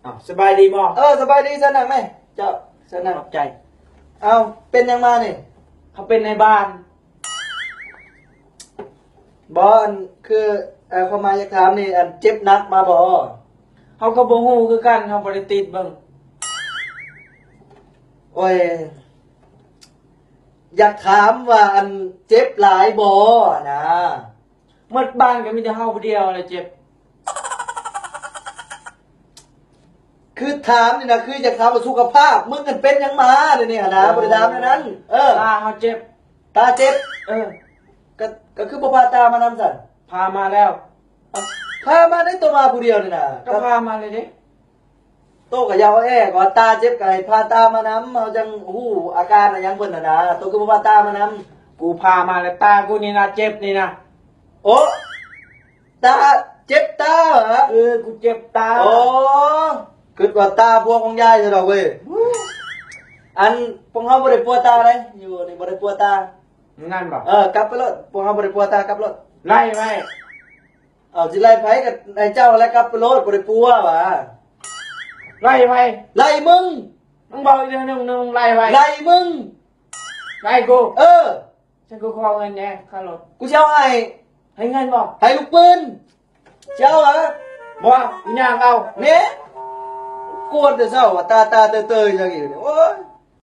ອ້າວ ສະບາຍດີບໍ່? ເອີ ສະບາຍດີ ເຊີນນັ່ງແມະ ເຈົ້າ ເຊີນນັ່ງ. ຂອບໃຈ. ເອົ້າ ເປັນຫຍັງມານີ້? ເຂົາເປັນນາຍບ້ານ. ບໍ່ ອັນ ຄື ເອີ ເຂົ້າມາຢາກຖາມນີ້ ອັນ ເຈັບໜັກມາບໍ່? ເຮົາກໍບໍ່ຮູ້ຄືກັນ ເຮົາບໍ່ໄດ້ຕິດເບິ່ງ. ໂອ້ຍ ຢາກຖາມວ່າ ອັນ ເຈັບຫຼາຍບໍ່ນະ? ໝົດບ້ານກໍມີແຕ່ເຮົາຜູ້ດຽວແຫຼະເຈັບ. ຄືຖາມນີ້ນະ ຄືຢາກຖາມວ່າສຸຂະພາບ ມຶງຫັ້ນເປັນຫຍັງມາດຽວນີ້ຫັ້ນນະ. ອໍ ບໍ່ໄດ້ຖາມແນວນັ້ນ. ເອີ ຕາເຮົາເຈັບ. ຕາເຈັບ? ເອີ. ກໍ ກໍຄືບໍ່ພາຕາມານຳຊັ້ນ? ພາມາແລ້ວ. ເອົ້າ ພາມາໄດ້ໂຕມາຜູ້ດຽວນີ້ນະ? ກໍພາມາເລີຍເດ້. ໂຕກໍຢ່າເອົາແອ ກໍວ່າຕາເຈັບກໍໃຫ້ພາຕາມານຳ ເຮົາຈັ່ງຮູ້ອາການອີ່ຫຍັງເພິ່ນຫັ້ນນະ. ໂຕຄືບໍ່ພາຕາມານຳ? ກູພາມາແລ້ວ ຕາກູນີ້ນະເຈັບນີ້ນະ. ໂອ້ ຕາ ເຈັບຕາຫວາ? ເອີ ກູເຈັບຕາ. ໂອ້ ຄິດວ່າຕາຜົວຂອງຍາຍຊະດອກເວີຍ. ອັນ ພວກເຮົາບໍ່ໄດ້ປົວຕາເດ້ ຢູ່ນີ້ບໍ່ໄດ້ປົວຕາ. ນັ້ນບໍ່? ເອີ ກັບໄປໂລດ ພວກເຮົາບໍ່ໄດ້ປົວຕາ ກັບໂລດ. ໄລ່ໄວ້. ເອົາ ຊິໄລ່ໃຜ ກໍໃຫ້ເຈົ້າແຫຼະກັບໄປໂລດ ບໍ່ໄດ້ປົວຫວາ? ໄລ່ໃຜ? ໄລ່ມຶງ. ມຶງເວົ້າອີກເທື່ອໜຶ່ງ ມຶງໄລ່ໃຜ? ໄລ່ມຶງ. ໄລ່ກູ? ເອີ. ຊັ້ນກູຂໍເງິນແດ່ຄ່າລົດ. ກູຊິເອົາໃຫ້. ໃຫ້ເງິນບໍ່? ໃຫ້ລູກປືນ. ຊິເອົາຫວາ? ບໍ່ ກູຍ່າງເອົາ. ແນ່ ກວນແຕ່ເຊົ້າ ຕາຕາເຕີໆ ຫຍັງອີກນີ້ ໂອ້ຍ.